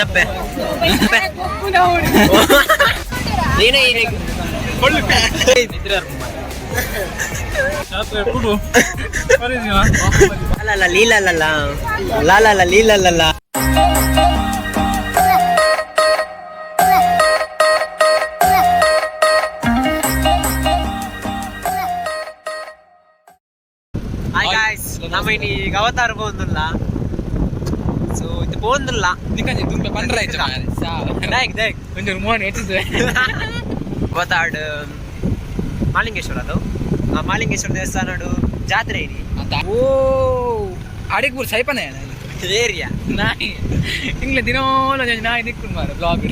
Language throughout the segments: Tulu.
ಜಪ್ಪೆ ನೀನೇ ಅಲ್ಲ ಲೀಲಾ ಲಲ್ಲ ಲಾಲ ಲೀಲಾ ಲಲ್ಲ. ಹಾಯ್ ಗಾಯ್ಸ್, ನಮ್ಮ ಇನಿ ಈಗ ಅವತಾರ ಪೋಂದುಲ್ಲ. ಸೊ ಇದು ಪೋಂದುಲ್ಲ. ನಿಕಂಜಿ ದುಂಬೆ ಪಂಡ್ರ ಆಯ್ತು. ದಾಯಕ್ ದಾಯಕ್. ಒಂಜಿ ಮೋಣ ಎತ್ತಿದ್ದೆ. ಅವತಾಡ್ ಮಾಲಿಂಗೇಶ್ವರ, ಅದು ಆ ಮಾಲಿಂಗೇಶ್ವರ ದೇವಸ್ಥಾನಡು ಜಾತ್ರೆ ಇನಿ. ಓ, ಅಡಿಗೆ ಪೂರ ಸೈಪನೆ. ಏರಿಯಾ. ನಾಯಿ ಇಂಗ್ಲೆ ದಿನೋಲ ಒಂಜಿ ನಾಯಿ ದಿಕ್ಕುಂಡು ಮಾರೆ ಬ್ಲಾಗ್.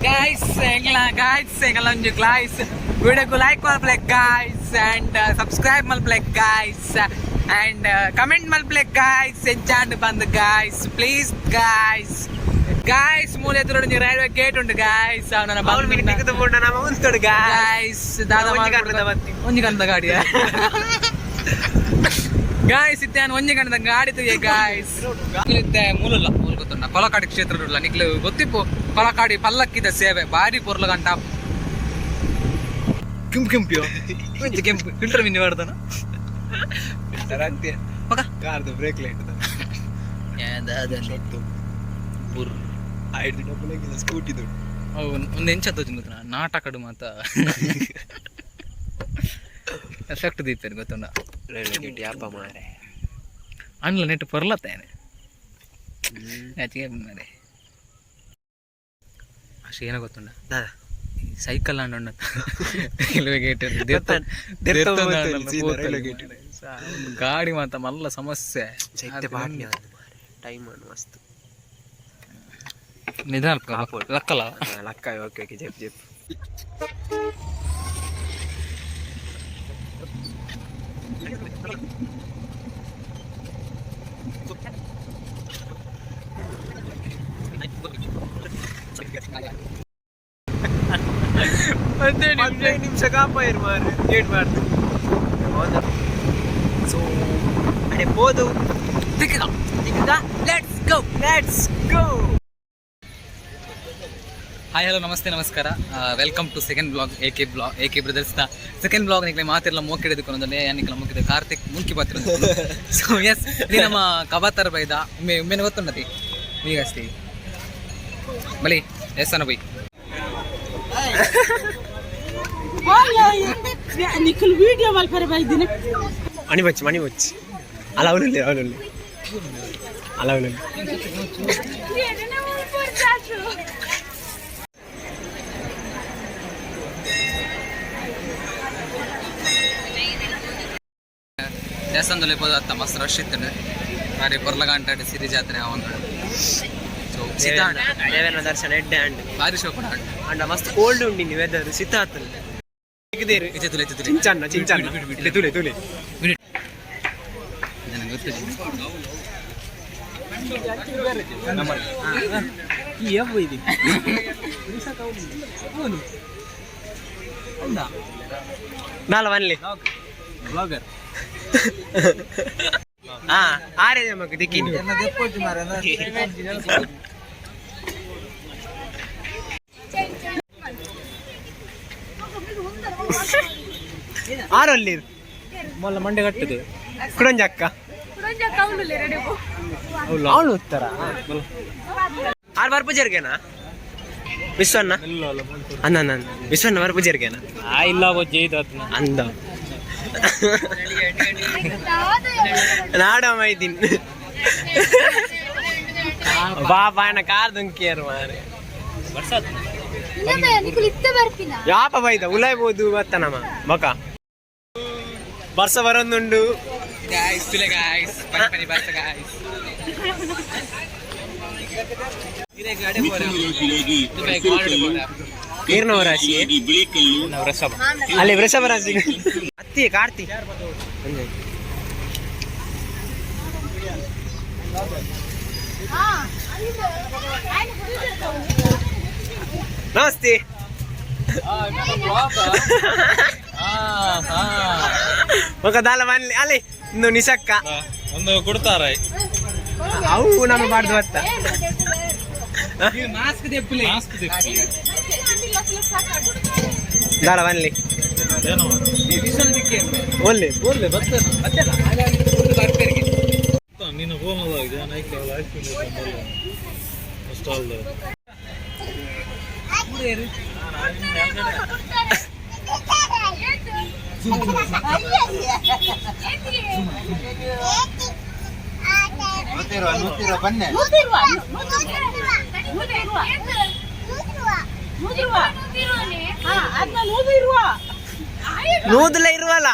ಗಾಯ್ಸ್, ಎಂಗ್ಲ ಗಾಯ್ಸ್, ಎಂಗಲ ಒಂಜಿ ಗ್ಲಾಯ್ಸ್ ವಿಡಿಯೋಕು ಲೈಕ್ ಮಲ್ಪಲೆ ಗಾಯ್ಸ್, ಅಂಡ್ ಸಬ್ಸ್ಕ್ರೈಬ್ ಮಲ್ಪಲೆ ಗಾಯ್ಸ್, ಅಂಡ್ ಕಮೆಂಟ್ ಮಲ್ಪಲೆ ಗಾಯ್ಸ್. ಎಂಚಾಂಡ್ ಬಂದು ಗಾಯ್ಸ್, ಪ್ಲೀಸ್ ಗಾಯ್ಸ್. ಗಾಯ್ಸ್, ಮೂಲೆ ಎದುರು ಒಂಜಿ ರೈಲ್ವೆ ಗೇಟ್ ಉಂಟು ಗಾಯ್ಸ್. ಅವನ ಅವನು ಮಿನಿ ತಿಕ್ಕದು ಪೂರ್ಣ ನಮ್ಮ ಉಂತುಡು ಗಾಯ್ಸ್. ಗಾಯ್ಸ್, ದಾದಾ. ಒಂಜಿ ಗಂಟೆದ ಬತ್ತಿ. ಒಂಜಿ ಗಂಟದ ಗಾಡಿಯ ಗಾಯ್ಸ್, ಇತ್ತೆ ಒಂಜಿ ಗಂಟದ ಗಾಡಿ ತುಯ್ಯ ಗಾಯ್ಸ್. ಇತ್ತೆ ಮೂಲಲ್ಲ ಮೂಲ ಗೊತ್ತುಂಡ, ಕೊಲಕಾಡಿ ಕ್ಷೇತ್ರ ಉಲ್ಲ. ನಿಕ್ಲು ಗೊತ್ತಿಪ್ಪು, ಕೊಲಕಾಡಿ ಪಲ್ಲಕ್ಕಿದ ಸೇವೆ ಬಾರಿ ಪೊರ್ಲು ಗಂಟ. ಕೆಂಪು ಕೆಂಪು ಒಂಜಿ ಕೆಂಪು ಫಿಲ್ಟರ್ ಮಿನ್ನಿ ಮಾಡ್ತಾನ. ಮಗ. ಕಾರ್ದು ಬ್ರೇಕ್ ಲೈಟ್. ಬುರ್. ಐದು ಡಬಲ್ ಆಗಿಲ್ಲ ಸ್ಕೂಟಿ ದುಡ್ಡು. ಒಂದು ಎಂಚ ತೋಜಿನ ಗೊತ್ತುಂಡ, ನಾಟಕಡು ಮಾತ ಎಫೆಕ್ಟ್ ದೀಪೇನು ಗೊತ್ತುಂಡ. ರೈಲ್ವೆ ಗೇಟ್ ಯಾಪ ಮಾರೆ. ಅನ್ಲ ನೆಟ್ ಪೊರ್ಲತ್ತೇನೆ ಹೆಚ್ಚಿಗೆ ಮಾರೆ. ಅಷ್ಟು ಏನೋ ಗೊತ್ತುಂಡ. ದಾದಾ. ಸೈಕಲ್ ಅಂಡ ರೈಲ್ವೆ ಗೇಟ್. Railway gate. ಗಾಡಿ ಮಾತ ಮಲ್ಲ ಸಮಸ್ಯೆ. ಚೈತ್ಯ ಪಾಟ್ಲಿ ಟೈಮ್ ಅನ್ನು ಮಸ್ತ್. ನಿಧಾನ ಲಕ್ಕಲ್ಲ. ಲಕ್ಕ, ಓಕೆ ಓಕೆ, ಜೆಪ್ ಜೆಪ್. 15 ನಿಮಿಷ ಕಾಪಾಯಿರು ಮಾರು ಗೇಟ್ ಮಾಡ್ತು. ಸೊ ಅಡೆ ಪೋದು. ತಿಕ್ಕಿದ. Let's go, let's go. Hi, hello, namaste, ನಮಸ್ಕಾರ. Welcome to second blog, A K blog, A K ಬ್ರದರ್ಸ್ನ second blog. ನಿಕ್ಲೆ ಮಾತಿರಲ್ಲ ಮೋಕಿಡಿದುಕೊಂಡೇ ನಿಕ್ಲೆ ಮೋಕಿದೆ ಕಾರ್ತಿಕ್ ಮುಲ್ಕಿ ಪಾತ್ರ. ಸೊ ಎಸ್, ಇದು ನಮ್ಮ ಕಬಾತರ ಬೈದ ಉಮ್ಮೆ ಉಮ್ಮೆನ ಗೊತ್ತುಂಡತಿ ಈಗ ಅಷ್ಟೇ. ಬಲಿ ದೇವಸ್ಥಾನ ಬೈ. ನಿಖಲ್ ವಿಡಿಯೋ ಮಲ್ಪರೆ ಬೈದಿನ. ಮಣಿ ಬಚ್ಚಿ, ಮಣಿ ಬಚ್ಚಿ. ಅಲ್ಲ, ಅವನಲ್ಲಿ ಅವನಲ್ಲಿ ಅಲ್ಲ, ಅವನಲ್ಲಿ. ದೇವಸ್ಥಾನದಲ್ಲಿ ಹೋದ ಅತ್ತ ಮಸ್ತ್ ರಶ್ ಇತ್ತು. ಬಾರಿ ಬೊರ್ಲಗಂಟ ಸಿರಿ ಜಾತ್ರೆ ಒಂದು. ಸೊ ಸೀತಾ ದೇವನ ದರ್ಶನ ಎಡ್ಡೆ ಅಂಡ್. ಬಾರಿ ಶೋಕ ಉಂಟು. ಅಂಡ ಮಸ್ತ್ ಕೋಲ್ಡ್ ಉಂಡಿನಿ ವೆದರ್, ಸಿತ ಆತನ. ಇತ್ತೆ ತುಲೆ, ಇತ್ತೆ ತುಲೆ. ಚಿಂಚಣ್ಣ ಚಿಂಚಣ್ಣ ತುಲೆ ತುಲೆ. ನನಗೆ ಗೊತ್ತಿಲ್ಲ. ಇದು ನಾಲ್ ಒನ್ಲಿ. ಬ್ಲಾಗರ್. ಹಾ, ಆರೆ ನಮಕ್ ದಿಕ್ಕಿನಿ. ಆರಲ್ಲಿ. ಮೊಲ್ಲ ಮಂಡೆ ಕಟ್ಟುದು. ಕುಡಂಜಕ್ಕ ಅವಳು ಉತ್ತರ ಆರ್ ಬಾರ್ ಪೂಜಾರ್ಗೆನಾ ವಿಶ್ವಣ್ಣ ಅಣ್ಣ ಅಣ್ಣ ವಿಶ್ವಣ್ಣ ಬಾರ್ ಪೂಜಾರ್ಗೆನಾ? ಇಲ್ಲ. ಅಂದ ನಾಡ ಮೈದಿನ್ ಬಾಬಾ ಅಣ್ಣ ಕಾರ್ ದುಂಕಿಯರು ಮಾರೆ. ನಿಖಲ್ ಇತ್ತೆ ಬರ್ಪಿನ. ಯಾಪ ಬೈದ ಉಲಾಯ್ಬೋದು ಬತ್ತ ನಮ್ಮ ಬಕ ಬರ್ಸ ಬರೊಂದುಂಡು. ಗಾಯ್ಸ್, ತುಲೆ ಗಾಯ್ಸ್, ಪನಿ ಪನಿ ಬರ್ತ ಗಾಯ್ಸ್. ನೀರ್ನವ ರಾಶಿ ಅಲ್ಲಿ, ವೃಷಭ ರಾಶಿ ಅತ್ತಿ ಕಾರ್ತಿ. ನಮಸ್ತೆ. ఒక ದಾಲ ಮನ್ಲಿ ಅಲ್ಲಿ ಇನ್ನು ನಿಶಕ್ಕ. ಒಂದು ಕೊಡ್ತಾರ. ಅವು ನಮ್ಮ ಬಾಡ್ದು ಬತ್ತ. ಮಾಸ್ಕ್ ದೆಪ್ಪುಲೆ. ಮಾಸ್ಕ್. ದಾಲ ಬನ್ಲಿ. ಏನೋ. ಒಲ್ಲೆ. ಬೋರ್ಲೆ ಬರ್ತೇನೆ. ಬತ್ತಲ್ಲ, ಹಾಗಾಗಿ ಬರ್ಪೇರಿಗೆ. ನೀನು ಫೋನ್ ಅಲ್ಲ, ನಾನು ಐಸ್ ಕ್ರೀಮ್ ಸ್ಟಾಲ್. ನೂದಲ ಇರುವಲ್ಲ.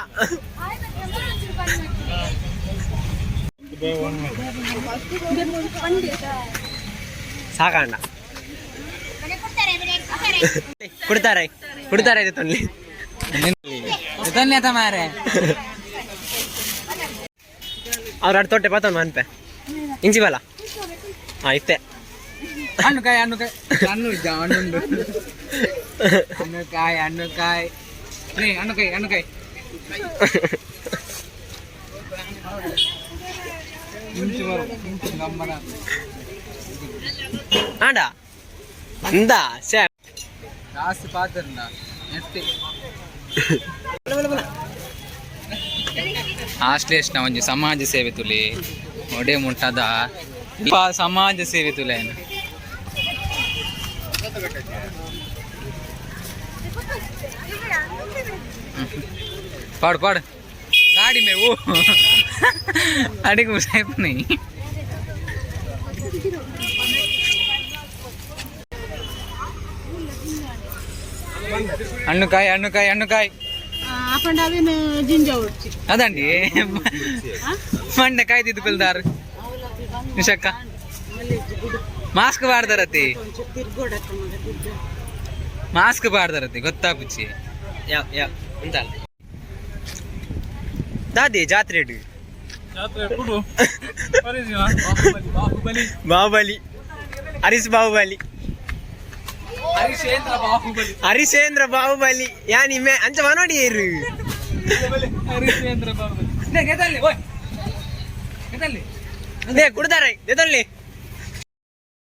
ಸಾಕಣ್ಣ, ಕುಡ್ತಾರೆ ಕುಡ್ತಾರೆ ಇದು ತೊನ್ಲಿ. ಧನ್ಯತ ಮಾರೆ. ಅವ್ರ ಅಡ್ ತೊಟ್ಟೆ ಪಾತೊಂದು ಮನ್ಪೆ ಇಂಚಿ ಬಲ. ಹಾ, ಇತ್ತೆ. ಹಣ್ಣುಕಾಯಿ, ಹಣ್ಣುಕಾಯಿ, ಹಣ್ಣು ಇದ್ದ, ಹಣ್ಣುಂಡು. ಹಣ್ಣುಕಾಯಿ, ಹಣ್ಣುಕಾಯಿ ಲೇ, ಹಣ್ಣುಕಾಯಿ, ಹಣ್ಣುಕಾಯಿ. ಇಂಚು ಬರು ಇಂಚು ಗಮ್ಮನ. ಆಂಡ ಅಂದ ಶೇ. ಜಾಸ್ತಿ ಪಾತ್ರ ನೆಟ್ಟಿ. ಆಶ್ಲೇಷಣ ಒಂಜಿ ಸಮಾಜ ಸೇವೆ ತುಲಿ ಒಡೆ ಮುಟ್ಟದ ಸಮಾಜ ಸೇವೆ ತುಲೆ. ಪಾಡು ಪಾಡು ಗಾಡಿ ಮೇವು ಅಡಿಗೆ ಸಾಯ್ಪನಿ. ಹಣ್ಣುಕಾಯಿ, ಹಣ್ಣುಕಾಯಿ, ಹಣ್ಣುಕಾಯಿ. ಆಪಂಡ ಅವೇನು ಜಿಂಜ ಉಡ್ಚಿ. ಅದಂಡಿ ಮಂಡೆ ಕಾಯ್ದಿದ್ದು ಕುಲ್ದಾರು. ನಿಶಕ್ಕ, ಮಾಸ್ಕ್ ಬಾಡ್ದಾರತಿ. ತಿರ್ಗೋಡಕ್ಕ ಮಗ ತಿರ್ಗ. ಮಾಸ್ಕ್ ಬಾಡ್ದಾರತಿ, ಗೊತ್ತಾಪುಚ್ಚಿ. ಯಾ ಯಾ ಉಂಟಲ್ಲ ದಾದಿ ಜಾತ್ರೆ ಇಡು. ಜಾತ್ರೆ ಕೊಡು. ಬಾಹುಬಲಿ. ಬಾಹುಬಲಿ, ಹರೀಶ್ ಬಾಹುಬಲಿ. ಹರಿಶೇಂದ್ರ ಬಾಹುಬಲಿ. ಹರಿಶೇಂದ್ರ ಬಾಹುಬಲಿ ಯಾನಿ ಮೇ ಅಂಚ ಮನೋಡಿ ಇರು. ಹರಿಶೇಂದ್ರ ಬಾಹುಬಲಿ ಗೆದಲ್ಲಿ ಓಯ್ ಗೆದಲ್ಲಿ. They ಕುಡ್ದಾರೆ ದೆದೊಳ್ಳಿ.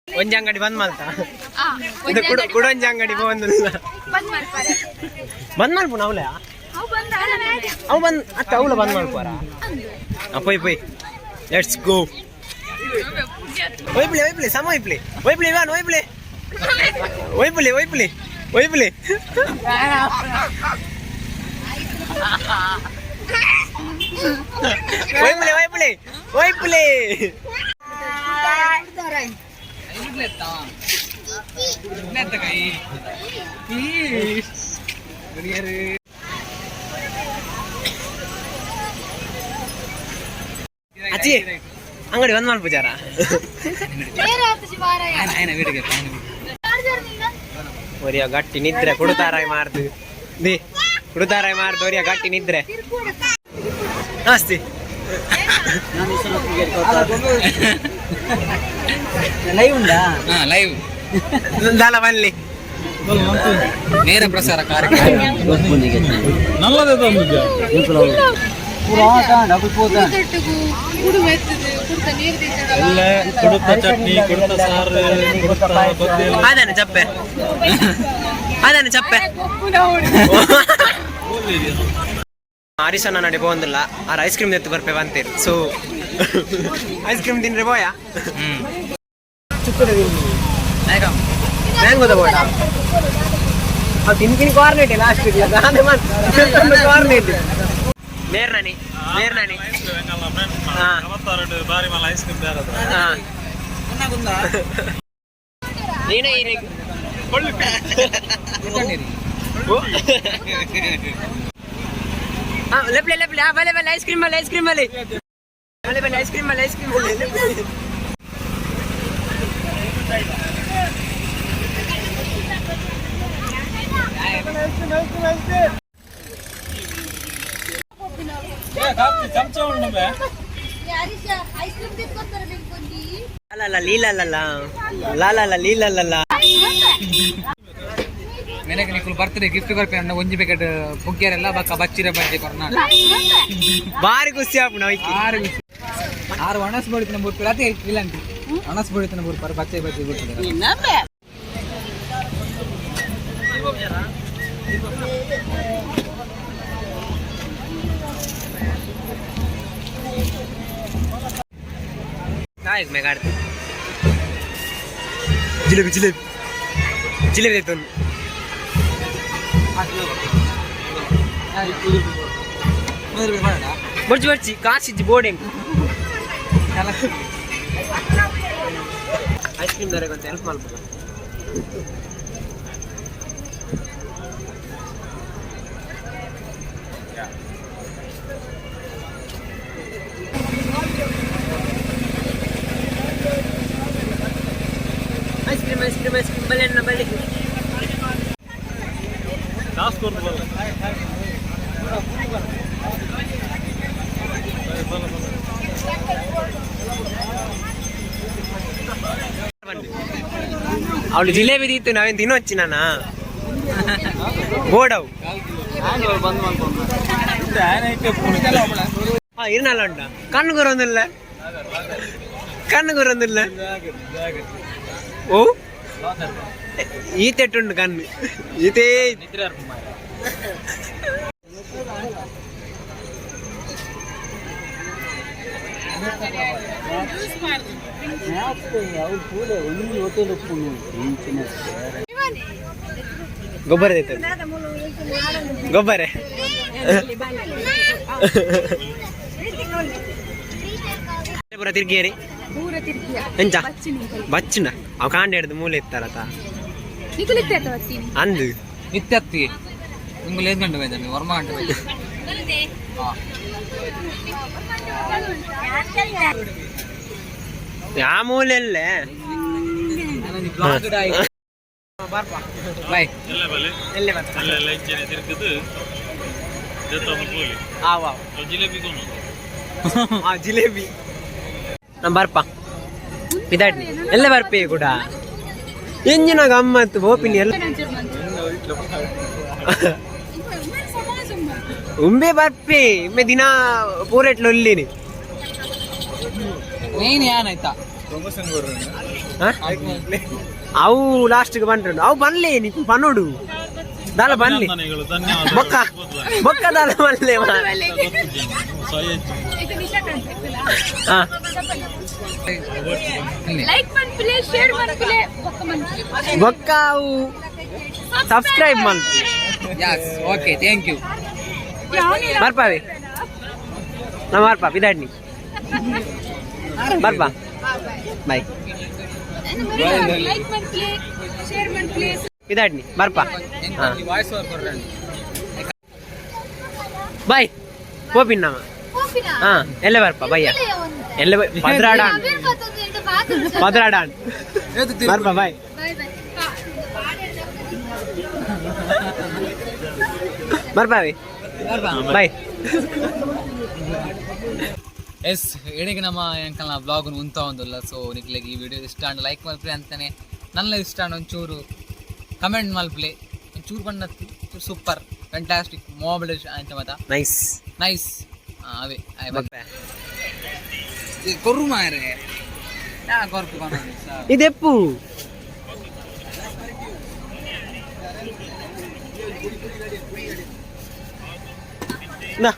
ಒಂಜಿ ಅಂಗಡಿ ಬಂದ್ ಮಲ್ತ. ಇದು ಕುಡ ಕುಡೊಂಜಿ ಅಂಗಡಿ ಬಂದಿಲ್ಲ, ಬಂದ್ ಮಲ್ಪುನ ಅವಲೆ. ಅವು ಬಂದ್ ಅತ್ತ, ಅವಳ ಬಂದ್ ಮಲ್ಪುವಾರ. ಪೊಯ್ ಪೊಯ್, let's go. ಒಯ್ಪ್ಲಿ ಒಯ್ಪ್ಲಿ ಸಮ ಒಯ್ಪ್ಲಿ ಒಯ್ಪ್ಲಿ ಇವಾನ್ ಒಯ್ಪ್ಲಿ ಒಯ್ಪ್ಲಿ ಒಯ್ಪ್ಲಿ ಒಯ್ಪ್ಲಿ ಒಯ್ಪ್ಲಿ ಒಯ್ಪ್ಲಿ ಒಯ್ಪ್ಲಿ. ಕೈ. ಅಚ್ಚಿ, ಅಂಗಡಿ ಬಂದ್ ಮಲ್ಪುಜಾರ. ವೀಡಿಗೆ. ಒರಿಯ ಗಟ್ಟಿ ನಿದ್ರೆ ಕುಡುತಾರಾಯ್ ಮಾರ್ದು the ಕುಡುತಾರಾಯ್ ಮಾರ್ದು ಒರಿಯ ಗಟ್ಟಿ ನಿದ್ರೆ ಆಸ್ತಿ. ಹಾ, ಲೈವ್. ದಾಲ ಬನ್ಲಿ. ನೇರ ಪ್ರಸಾರ ಕಾರ್ಯಕ್ರಮ. ನಲ್ಲದೇ ತಂದಿದ್ಯಾ? ಎಲ್ಲ ಕುಡುತ್ತ ಚಟ್ನಿ, ಕುಡುತ್ತ ಸಾರು, ಕುಡುತ್ತ ಬದ್ದೆ. ಅದಾನೆ ಚಪ್ಪೆ, ಅದಾನೆ ಚಪ್ಪೆ. ಹರೀಶಣ್ಣ ನಡೆ ಪೋಂದಿಲ್ಲ. ಆರ್ ಐಸ್ ಕ್ರೀಮ್ ಎತ್ತು ಬರ್ಪೆ ಬಂತೀರಿ. ಸೊ ಐಸ್ ಕ್ರೀಮ್ ತಿನ್ರೆ ಬೋಯಾ. ಹ್ಮ್. ಮ್ಯಾಂಗೋದ ಬೋಡ ಅವು ತಿನ್ಕಿನಿ. ಕಾರ್ನೆಟ್ ಲಾಸ್ಟ್ ಕಾರ್ನೆಟ್ ನೇರ್ನನಿ ನೇರ್ನನಿ. ಹಾ. ಬಾರಿ ಮಲ್ಲ ಐಸ್ ಕ್ರೀಮ್ ಬೇರೆ. ಹಾ, ನೀನೇ ಈ ಹಾ, ಲೆಪ್ಲೆ ಲೆಪ್ಲೆ. ಹಾ, ಬಲೆ ಬಲೆ, ಐಸ್ ಕ್ರೀಮ್ ಬಲೆ, ಐಸ್ ಕ್ರೀಮ್ ಬಲೆ, ಬಲೆ ಬಲೆ, ಐಸ್ ಕ್ರೀಮ್ ಬಲೆ, ಐಸ್ ಕ್ರೀಮ್ ಬಲೆ, ಲೆಪ್ಲೆ. ಚಮಚ ಉಂಡು ಬೇ. ಐಸ್ ಕ್ರೀಮ್ ತಿನ್ಕೊತಾರೆ ನಿಮ್ಗೊಂದು. ಲಾ ಲೀಲ ಲಾ ಲಾ ಲಾ ಲೀಲ ಲಾ. ಮೆನಗೆ ನಿಕುಲು ಬರ್ತ್ಡೇ ಗಿಫ್ಟ್ ಕೊರ್ಪೆ ಅಣ್ಣ, ಒಂಜಿ ಪ್ಯಾಕೆಟ್ ಬುಗ್ಗೆರೆಲ್ಲ ಬಕ್ಕ ಬಚ್ಚಿರ ಬಜ್ಜೆ ಕೊರ್ನ. ಬಾರಿ ಖುಷಿ ಆಪುಂಡು ಅವಕ್ಕೆ. ಆರು. ಆರು ಒಣಸ್ ಬಡಿತನ ಬುಡ್ಪರು ಅದೇ ಇಲ್ಲ. ಒಣಸ್ ಬಡಿತನ ಬುಡ್ಪಾರು, ಬಚ್ಚೆ ಬಚ್ಚೆ ಬಿಡ್ತಾರೆ. ನಾಯಕ್ ಮೇ ಕಾಡ್ತು. ಜಿಲೇಬಿ, ಜಿಲೇಬಿ, ಜಿಲೇಬಿ ದೆತ್ತೊಂದು. ಬರ್ಚಿ ಬರ್ಚಿ, ಕಾಸಿಜ್ಜಿ ಬೋರ್ಡಿಂಗ್. ಐಸ್ ಕ್ರೀಮ್ ದೊರಕಂತ ಹೆಲ್ಪ್ ಮಾಡ್ಬೋದು. Ice cream, ice cream, ice cream, ಬಲೆ ಅಣ್ಣ ಬಲೆ. ಕಾಸು ಕೊಡ್ತು ಬಲ್ಲ ಬಲ್ಲ ಬಲ್ಲ. ಅವಳು ಜಿಲೇಬಿ ದೀತು, ನಾವೇನು ತಿನ್ನೋಚ್ಚಿ ನಾನಾ ಬೋಡವು. ಆ ಇರ್ನಲ್ಲ ಉಂಟ, ಕಣ್ಣು ಗುರೊಂದಿಲ್ಲ, ಕಣ್ಣು ಗುರೊಂದಿಲ್ಲ. ಓ, ಈ ತೆಟ್ಟುಂಡು ಕಣ್ಣು ಈತೇ. ಗೊಬ್ಬರ ದೈತದೆ ಗೊಬ್ಬರ. ಪೂರ ತಿರ್ಗಿಯರಿ. ಪೂರ ತಿರ್ಗಿಯ. ಎಂಚ? ಬಚ್ಚಿನಿ. ಬಚ್ಚುನ ಅವ್ ಕಾಂಡ ಹಿಡ್ದು ಮೂಲೆ ಇತ್ತಾರತ. ನಿಕುಲಿತ್ತೆ ಅಥವಾ ಬತ್ತೀನಿ. ಅಂದು. ನಿತ್ಯತ್ತಿ ನಿಂಗೆ ಏಳು ಗಂಟೆ ಬೈದಾನೆ, ವರ್ಮ ಗಂಟೆ ಬೈದಾನೆ. ಯಾ ಮೂಲೆಲ್ಲೇ? ಬಾಯ್. ಎಲ್ಲ ಬಲೆ. ಎಲ್ಲೇ ಬರ್ತಾ? ಅಲ್ಲೆಲ್ಲ ಇಂಚನೆ ತಿರ್ಕದು ದೇತೊಂದು ಪೋಲಿ. ಆ ವಾವ್. ಜಿಲೇಬಿ ಕೊನು. ಆ ಜಿಲೇಬಿ ನಮ್ಮ ಬರ್ಪ ಇದಾಡ್ನಿ ಎಲ್ಲ ಬರ್ಪಿ ಕೂಡ ಎಂಜಿನ ಗಮ್ಮತ್ತು ಬೋಪಿನಿ ಎಲ್ಲ. ಉಂಬೆ ಬರ್ಪಿ ಉಮ್ಮೆ ದಿನ ಪೂರೆಟ್ಲು ಒಲ್ಲಿನಿ. ನೀನ್ ಏನಾಯ್ತಾ? ಹ? ಅವು ಲಾಸ್ಟ್ಗೆ ಬಂದ್ರು, ಅವು ಬನ್ಲಿ, ನೀ ಪನೋಡು ದಾಲ ಬನ್ಲಿ. ವಂದನೆಗಳು, ಧನ್ಯವಾದಗಳು. ಬೊಕ್ಕ ಬೊಕ್ಕ ದಾಲ ಬನ್ಲಿ. ಹಾ. ಲೈಕ್ ಮನ್ಪುಲೆ, ಶೇರ್ ಮನ್ಪುಲೆ, ಬೊಕ್ಕ ಮನ್ಪುಲೆ. ಬೊಕ್ಕ ಅವು ಸಬ್ಸ್ಕ್ರೈಬ್ ಮಲ್ಪಿ. Yes, okay, thank you. ಬರ್ಪಾವೆ ನಾ ಬರ್ಪ ಬಿದಾಡ್ನಿ ಬರ್ಪ, ಬಾಯ್. ಲೈಕ್ ಮನ್ಪುಲೆ, ಶೇರ್ ಮನ್ಪುಲೆ. ಬಿದಾಡ್ನಿ ಬರ್ಪ, ಹಾ. ವಾಯ್ಸ್ ಓವರ್ ಕೊಡ್ರಂడి. ಬಾಯ್, ಪೋಪಿನ್ ನಾಮ. ಹಾ, ಎಲ್ಲ ಬರ್ಪ ಬಯ್ಯ ಎಲ್ಲ. ಪದ್ರಾಡ ಪದ್ರಾಡ ಬರ್ಪ, ಬಾಯ್. Bye bye. ಬರ್ಪಾವಿ, ಬಾಯ್. ಎಸ್, ಇಡೀ ನಮ್ಮ ಎಂಕಲ್ನ ಬ್ಲಾಗ್ ಉಂತ ಒಂದುಲ್ಲ. ಸೊ ನಿಕ್ಲೆಗ್ ಈ ವಿಡಿಯೋ ಇಷ್ಟ ಅಂಡ್ ಲೈಕ್ ಮಲ್ಪಲೆ ಅಂತಾನೆ, ನನ್ನ ಇಷ್ಟ ಅಂಡ್ ಒಂಚೂರು ಕಮೆಂಟ್ ಮಲ್ಪಲೆ. ಒಂಚೂರು ಬಣ್ಣ ಸೂಪರ್, ಫ್ಯಾಂಟಾಸ್ಟಿಕ್, ಮೊಬೈಲ್ ಅಂತ ಮತ. ನೈಸ್. ನೈಸ್. ಅವೇ ಕೊರ್ರು ಮಾರೆ ಕೊರ್ಪು. ಇದೆಪ್ಪು. ಇಂದಾ.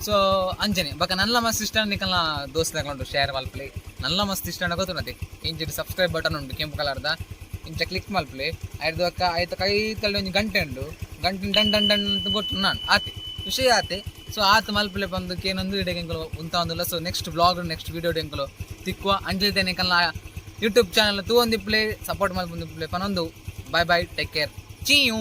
ಸೊ ಅಂಜನೆ ಬಕ ನಲ್ಲ ಮಸ್ತ್ ಇಷ್ಟ ನಿಕಲ್ನ ದೋಸ್ತ ತಗೊಂಡು ಶೇರ್ ಮಲ್ಪಲೆ. ನಲ್ಲ ಮಸ್ತ್ ಇಷ್ಟ ಗೊತ್ತುನತೆ, ಇಂಚಿಡ್ ಸಬ್ಸ್ಕ್ರೈಬ್ ಬಟನ್ ಉಂಟು ಕೆಂಪು ಕಲರ್ದ, ಇಂಚ ಕ್ಲಿಕ್ ಮಲ್ಪಲೆ. ಐದು ಅಕ್ಕ ಆಯ್ತು, ಕೈ ತಳ್ಳಿ ಒಂಜಿ ಗಂಟೆ ಉಂಟು, ಗಂಟೆ ಡನ್ ಡನ್ ಡನ್ ಅಂತ ಗೊತ್ತು ನಾನು ಆತೆ ವಿಷಯ ಆತೆ. ಸೊ ಆತ ಮಲ್ಪಲೆ ಬಂದು ಕೇನೊಂದು ಇಡೀ ಎಂಕಲು ಉಂತ ಒಂದಿಲ್ಲ. So next blog, next video ಎಂಕಲು ತಿಕ್ಕುವ. ಅಂಜಲಿದ್ದೇನೆ ಎಂಕಲ್ನ ಯೂಟ್ಯೂಬ್ ಚಾನಲ್ ತೂ ಒಂದಿಪ್ಲೆ ಸಪೋರ್ಟ್ ಮಲ್ಪೊಂದಿಪ್ಲೆ ಪನೊಂದು. Bye bye, take care, ಚೀಯು.